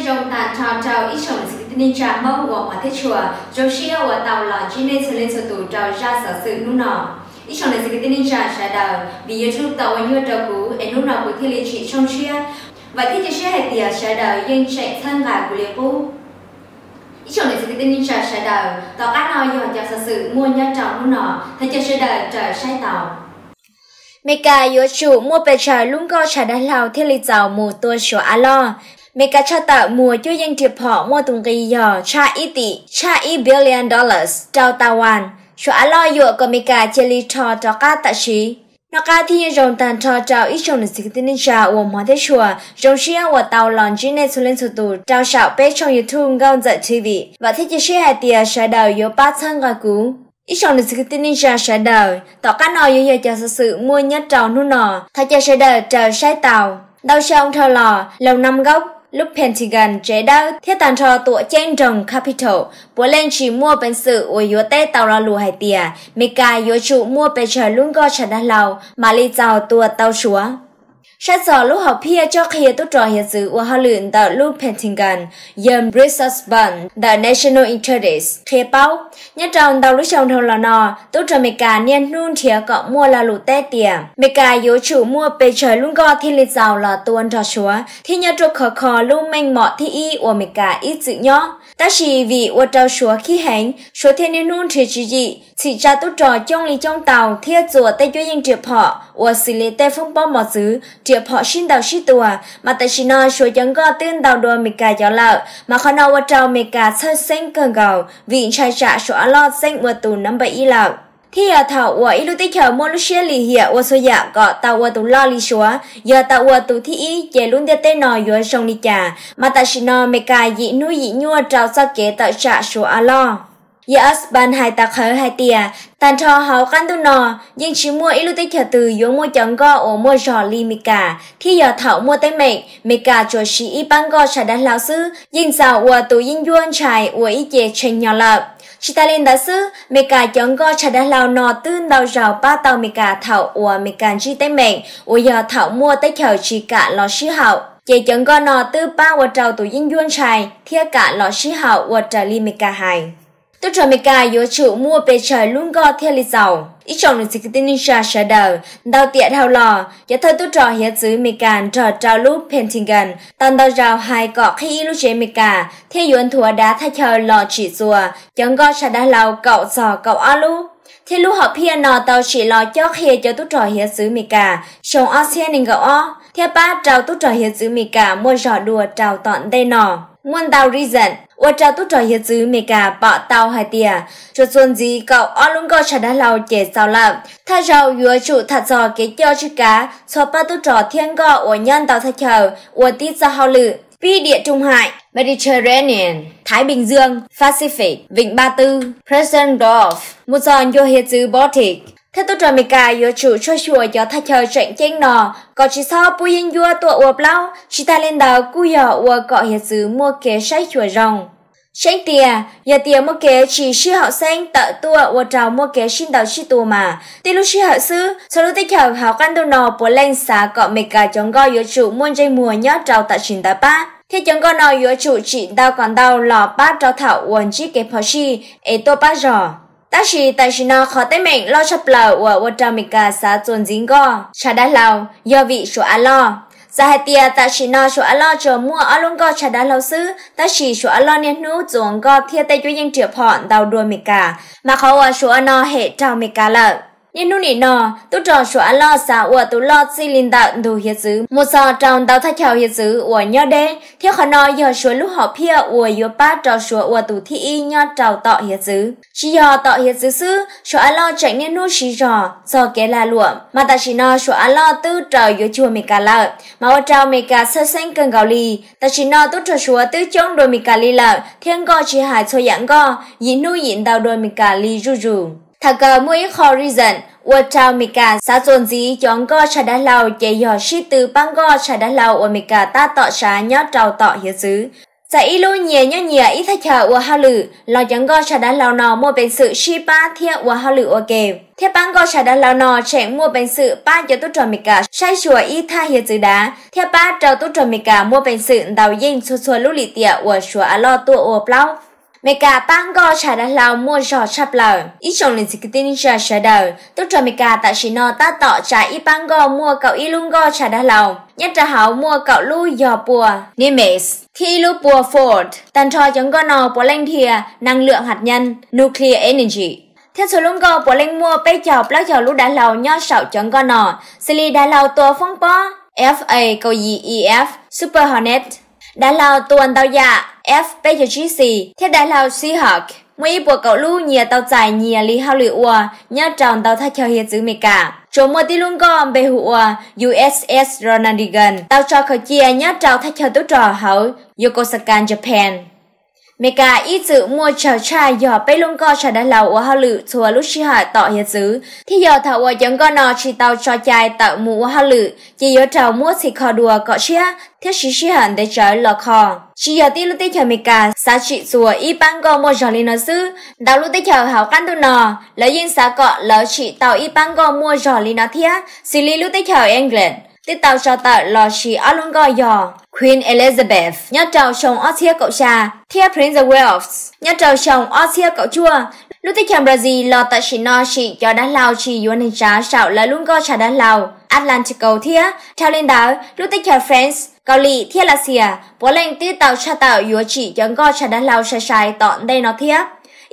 Zoo tag nrho rau ib tsoom niam txiv kwv tij neej tsa Hmoob uas hmov thiab tshua, zoo siab uas tau los ntsib nej txhua leej txhua tus rau zaj xov xwm hnub no. Ib tsoom niam txiv kwv tij neej tsa sawv daws, vim YouTube tau ua nyuaj rau kuv es hnub no kuv thiaj li tsim tshooj tshiab. Vam thiab cia siab hais tias sawv daws yeej tseem txhawb nqa kuv li qub. Ib tsoom niam txiv kwv tij neej tsa sawv daws, tom qab no yog cov xov xwm muaj nyob rau hnub no, thov caw sawv daws raws saib tau. Meskas yuav tsum muaj pes tsawg lub nkoj tshav dav hlau thiaj li txaus mus tua Suav av loj. Meskas tshaj tawm muag cuab yeej riam phom muaj tus nqi yog tshaj ib tim, tshaj ib billion dollars rau Taiwan. Suav av loj yuam kom Meskas cia li rho rov qab tam sim. Noj qab thiab nyob zoo tag nrho rau ib tsoom niam txiv kwv tij neej tsa uas hmov thiab tshua, zoo siab uas tau los ntsib nej txhua leej txhua tus rau saum peb tshooj YouTube Nkauj Ntxawm T V. Vam thiab cia siab hais tias sawv daws yuav pab txhawb nqa kuv. Ib tsoom niam txiv kwv tij neej tsa sawv daws, tom qab no yuav yog cov xov xwm muaj nyob rau hnub no, thov caw sawv daws raws saib tau. Ntau xyoo dhau los, Lầu Năm Góc, lub Pentagon, tsev dawb, thiab tag nrho tuam ceeb nroog Capitol puav leej tsis muaj peev xwm uas yuav teb tau lo lus hais tias Meskas yuav tsum muaj pes tsawg lub nkoj tshav dav hlau mam li txaus tua tau Suav. Saib txog lub hom phiaj tso qhia tub rog hiav txwv ua hauj lwm ntawm lub Pentagon, yawg Brett Usbun ntawm National Intelligence qhia paub, nyob rau ntau lub xyoo dhau los no, tub rog Meskas niaj hnub nrhiav kom muaj lo lus teb tias Meskas yuav tsum muaj pes tsawg lub nkoj thiaj li txaus los tua nrog Suav thiab nyob rau khov kho lub meej mom thib ib uas Meskas ib txwm nyob. Tab sis vim ua rau Suav khib heev, Suav thiaj niaj hnub nrhiav tswv yim txhim tsa tub rog coob li coob tau thiab txuas tej cuab yeej riam phom uas xws li tej foob pob mos txwv, riam phom sib ntaus sib tua, mas tam sim no Suav cov nkoj twb ntau dua Meskas cov lawm, mas qhov no ua rau Meskas txhawj xeeb kawg nkaus vim ntshai tsam Suav av loj txeeb ua tus number ib lawm. Thiab yog thaum uas ib lub teb chaws muaj lub siab lim hiam ua txhua yam kom tau ua tus loj li Suav, yog tau ua tus thib ib ces lub ntiaj teb no yuav zoo li cas, mas tam sim no Meskas yim hnub yim nyuaj rau txoj kev tawm tsam Suav av loj. Yawg Usbun hais tas qhawv hais tias tag nrho hauv qab ntuj no yeej tsis muaj ib lub teb chaws twg yuav muaj cov nkoj uas muaj zog li Meskas, thiab yog thaum muaj teeb meem, Meskas tsuas siv ib pab nkoj tshav dav hlau xwb yeej txaus ua tus yeeb ncuab ntshai ua ib ce tshee hnyo lawm. Tsis tas li ntawd xwb, Meskas cov nkoj tshav dav hlau no twb ntau zaus pab tau Meskas thaum uas Meskas ntsib teeb meem uas yog thaum muaj teb chaws tsis kam los sib haum, ces cov nkoj no twb pab ua rau tus yeeb ncuab ntshai thiab kam los sib haum ua raws li Meskas hais. Tub rog Meskas yuav tsum muaj pes tsawg lub nkoj thiaj li txaus? Ib tsoom niam txiv kwv tij neej tsa sawv daws, ntau tiam dhau los cov thawj tub rog hiav txwv Meskas nrog rau lub Pentagon tau ntau zaus hais kom qhib ib lub tsev Meskas thiab yuav nthuav dav thaj chaw los tsim txuas cov nkoj tshav dav hlau kaum txog kaum ob lub. Thiab lub hom phiaj no tau tsim los cob qhia cov tub rog hiav txwv Meskas xyoo ob txhiab nees nkaum ob thiab pab rau tub rog hiav txwv Meskas muaj zog dua rau tom ntej no. Muaj ntau reason ua rau tub rog hiav txwv Meskas pom tau hais tias tsuas txuas ntxiv kaum ob lub nkoj tshav dav hlau ces txaus lawm. Thaj zaug yuav tsum tham txog kev coj tswj kav txhua pab tub rog thiab nkoj uas nyob ntau thaj chaw ua tib txoj hauj lwm, pib Địa Trung Hải, Mediterranean, Thái Bình Dương, Pacific, Vịnh Ba Tư, Persian Gulf, mus txog ncua hiav txwv Baltic. Thiab tub rog Meskas yuav tsum tshuaj xyuas cov thaj chaw tseem ceeb no kom tsis txhob pub yeeb ncuab tuaj ua plaub, tsis tas li ntawd kuj yog ua kom hiav txwv muaj kev saib xyuas zoo. Tseeb tiag, yog tias muaj kev tsis sib haum xeeb tawm tuaj ua rau muaj kev sib ntaus sib tua mas, tib lub sij hawm xwb txhua lub teb chaws hauv qab ntuj no puav leej xav kom Meskas cov nkoj yuav tsum muaj ntsej muag nyob rau tam sim ntawd pab, thiab cov nkoj no yuav tsum tsim ntau kom ntau los pab rau thaum uas ntsib kev phom sij es tuaj pab zog. Tab sis tam sim no qhov teeb meem loj tshaj plaws uas ua rau Meskas xav txuas ntxiv nkoj tshav dav hlau yog vim Suav av loj. Txawm hais tias tam sim no Suav av loj tsuas muaj ob lub nkoj tshav dav hlau xwb, tab sis Suav av loj niaj hnub txuas nkoj thiab tej cuab yeej riam phom ntau dua Meskas, mas qhov uas Suav no hem raug Meskas lawm. Niaj hnub nim no, tub rog Suav av loj xav ua tus loj txij li ntawm ntug hiav txwv mus txog rau ntau thaj chaw hiav txwv uas nyob deb, thiab qhov no yog Suav lub hom phiaj uas yuav pab rau Suav ua tus thib ib nyob rau tom hiav txwv. Tsis yog tom hiav txwv xwb, Suav av loj tseem niaj hnub siv zog txog kev lag luam, mas tam sim no Suav av loj twb raws yuav cuag Meskas lawm, mas ua rau Meskas txhawj xeeb kawg nkaus li. Tam sim no tub rog Suav twb coob dua Meskas li lawm, thiab nkoj tsis hais txhua yam nkoj yim hnub yim ntau dua Meskas li zuj zus. Tham kawg muaj ib qho reason ua rau Meskas xav txuas ntxiv cov nkoj tshav dav hlau ces yog sib tw pab nkoj tshav dav hlau uas Meskas tab tom sav nyob rau tom hiav txwv. Txawm ib lub nyias nyob nyias ib thaj chaw ua hauj lwm los cov nkoj tshaj dav hlau no muaj peev xwm sib pab thiab ua hauj lwm ua ke, thiab pab nkoj tshaj dav hlau no tseem muaj peev xwm pab cov tub rog Amelikas saib xyuas ib thaj hiav txwv dav thiab pab rau tub rog Amelikas muaj peev xwm ntaus yeej txhua txhua lub lim tiam uas Suav av loj tuaj ua plaub. Amelikas pab nkoj tshaj dav hlau muaj zog tshaj plaws. Ib tsoom niam txiv kwv tij neej tsa sawv daws, tub rog Amelikas tam sim no tab tom tsa ib pab nkoj muaj kaum ib lub nkoj tshaj dav hlau, nyob rau hauv muaj kaum lub yog pua Nimitz thiab ib lub pua Ford. Tag nrho cov nkoj no puav leej dhia năng lượng hạt nhân, nuclear energy, thiab txhua lub nkoj puav leej muaj peb caug plaub caug lub dav hlau nyob saum cov nkoj no, xws li dav hlau tua foob pob F A kaum yim E F Super Hornet, dav hlau tua ntau yam F peb caug tsib C thiab dav hlau Seahawk. Muaj ib puas kaum lub nyias tau txais nyias li hauj lwm ua nyob rau ntau thaj chaw hiav txwv Amelikas. Tsuas muaj tib lub nkoj npe hu ua U S S Ronald Reagan tau tso khaws cia nyob rau thaj chaw tub rog hauv Yokosuka, Japan. Amelikas ib txwm muaj tsawg tshaj yog peb lub nkoj tshaj dav hlau ua hauj lwm txhua lub sij hawm tom hiav txwv, thiab yog thaum uas cov nkoj no tsis tau tso cai tawm mus ua hauj lwm ces yuav raug muab txhim kho dua kom tshiab thiab siv sij hawm ntev tsawv los kho. Tsis yog tib lub teb chaws Amelikas xav tsim txuas ib pab nkoj muaj zog li no xwb, ntau lub teb chaws hauv qab ntuj no lawv yeej xav kom lawv tsim tau ib pab nkoj muaj zog li no thiab, xws li lub teb chaws England twb tau tso tawm los sis ob lub nkoj yog Queen Elizabeth nyob rau xyoo ob txhiab kaum xya thiab Prince of Wales nyob rau xyoo ob txhiab kaum cuaj. Lub teb chaws Brazil los tam sim no sim cov dav hlau tsis yuav neeg tsav saum lawv lub nkoj tshaj dav hlau Atlantico thiab. Dhau li ntawd, lub teb chaws France, Kaus Lim thiab Lav Xias puav leej twb tau tshaj tawm yuav tsim cov nkoj tshaj dav hlau sai sai tom ntej no thiab.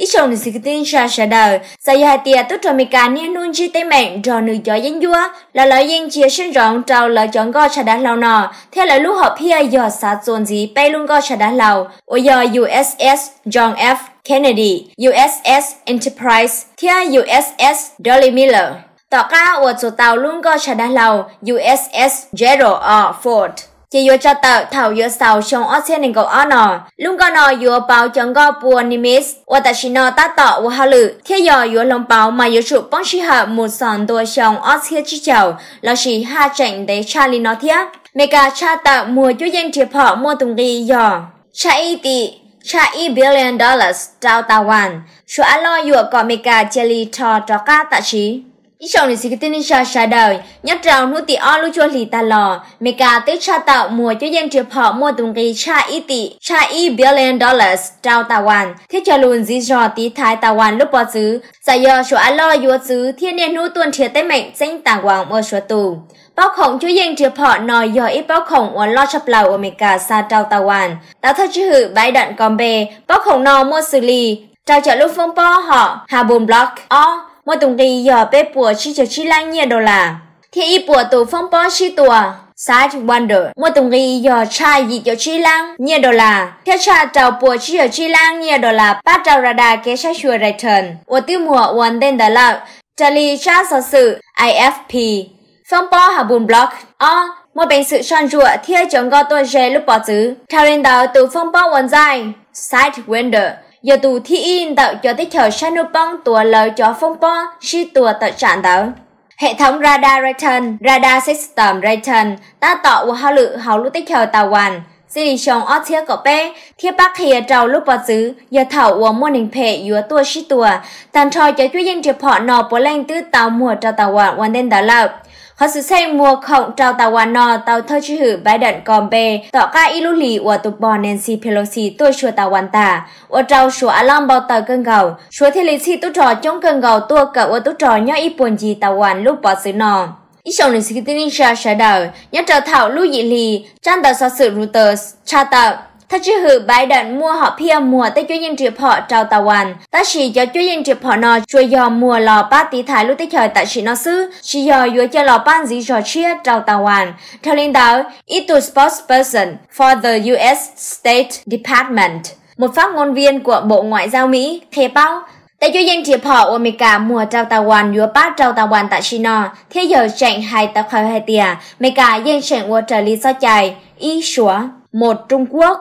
Ib tsoom niam txiv kwv tij neej tsa sawv daws, txawm yog hais tias tub rog Amelikas niaj hnub ntsib teeb meem nrog nws cov yeeb ncuab los lawv yeej cia siab ntsoov rau lawv cov nkoj tshaj dav hlau no, thiab lawv lub hom phiaj yog xav txuas ntxiv peb lub nkoj tshaj dav hlau uas yog U S S John F Kennedy, U S S Enterprise thiab U S S Dolly Miller. Tom qab uas txuas tau lub nkoj tshaj dav hlau U S S Gerald R Ford ces yuav tso tawm thaum yuav xaus xyoo ob txhiab nees nkaum ob no. Lub nkoj no yuav pauv cov nkoj pua Nimitz uas tam sim no tab tom ua hauj lwm thiab yog yuav hloov pauv mas yuav tsum poob sij hawm mus txog ntua xyoo ob txhiab tsib caug lossis haj tseem ntev tshaj li no thiab. Amelikas tshaj tawm muag cuab yeej riam phom muaj tus nqi yog tshaj ib tim, tshaj ib billion dollars rau Taiwan. Suav av loj yuam kom Amelikas cia li rho rov qab tam sim. Ib tsoom niam txiv kwv tij neej tsa sawv daws, nyob rau hnub tim ob lub cuaj hlis tag los, Amelikas twb tshaj tawm muag cuab yeej riam phom muaj tus nqi tshaj ib tim, tshaj ib billion dollars rau Taiwan thiab cog lus ntxiv zog tiv thaiv Taiwan lub pov txwv. Txawm yog Suav av loj yuav txwv thiab niaj hnub tuaj nrhiav teeb meem txeeb Taiwan ua Suav tus, paub khoom cuab yeej riam phom no yog ib paub khoom uas loj tshaj plaws uas Amelikas xa rau Taiwan. Tau thawj tswj hwm Biden kos npe, paub khoom no muaj xws li rau caum lub foob pob hom Habun Block ob muaj tus nqi yog peb puas tsib caug tsib lab nyiaj dollar, thiab ib puas tus foob pob sib tua Sidewinder muaj tus nqi yog tshaj yim caum tsib lab nyiaj dollar, thiab tshaj rau puas tsib caug tsib lab nyiaj dollar pab rau radar kev saib xyuas Raton uas twb muag ua ntej ntawd lawm. Raws li tsab xov xwm A F P, foob pob Habun Block ob muaj peev xwm soj ntsuam thiab cov nkoj tuaj ze lub pov txwv. Dhau li ntawd, tus foob pob ua ntxaij Sidewinder yog tus thib ib ntawm cov teb chaws sab hnub poob tuav lawv cov foob pob sib tua tawm tsam ntawd. Hem thoov radar Raton, radar system Raton tab tom ua hauj lwm hauv lub teb chaws Taiwan txij li xyoo ob txhiab kaum peb thiab pab qhia rau lub pov txwv yog thaum uas muaj neeg phem yuav tuaj sib tua. Tag nrho cov cuab yeej riam phom no puav leej twb tau muag rau Taiwan ua ntej ntawd lawm. Qhov xwm txheej muag khoom rau Taiwan no tau thawj tswj hwm Biden kos npe tom qab ib lub hlis uas tus pog Nancy Pelosi tuaj xyuas Taiwan tag, ua rau Suav av loj npau taws kawg nkaus, Suav thiaj li txhij tub rog coob kawg nkaus tuaj kawm ua tub rog nyob ib puag ncig Taiwan lub pov txwv no. Ib tsoom niam txiv kwv tij neej tsa sawv daws, nyob rau thaum lub yim hli, tsab ntawv xov xwm Reuters tshaj tawm thawj tswj hwm Biden muaj hom phiaj muag tej cuab yeej riam phom rau Taiwan, tab sis cov cuab yeej riam phom no tsuas yog muag los pab tiv thaiv lub teb chaws tam sim no xwb, tsis yog yuav coj los pab ntxiv zog tshiab rau Taiwan. Dhau li ntawd, ib tug spokesperson for the U S State Department, một phát ngôn viên của Bộ Ngoại giao Mỹ qhia paub, tej cuab yeej riam phom uas Amelikas muag rau Taiwan yuav pab rau Taiwan tam sim no thiab yawg tseem hais tawv qhawv hais tias Amelikas yeej tseem ua raws li txoj cai ib Suav, một Trung Quốc.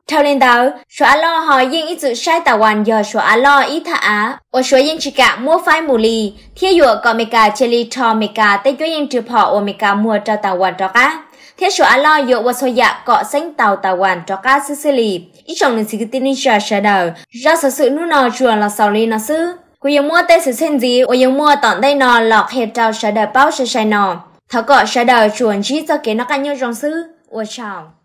Dhau li ntawd, Suav av loj ho yeej ib txwm saib Taiwan yog Suav av loj ib thaj av uas Suav yeej tsis kam muab faib mus li, thiab yuam kom Amelikas cia li rho Amelikas tej cuab yeej riam phom uas Amelikas muag rau Taiwan rov qab, thiab Suav av loj yuav ua txhua yam kom xeeb tau Taiwan rov qab xwb xwb li. Ib tsoom niam txiv kwv tij neej tsa sawv daws, zaj xov xwm hnub no tsuas los xaus li no xwb. Kuv yuav muab tej xwm txheej ntxiv uas yuav muaj tom ntej no los qhia rau sawv daws paub sai sai no. Thov kom sawv daws tsuas ntsib txoj kev noj qab nyob zoo xwb, ua tsaug.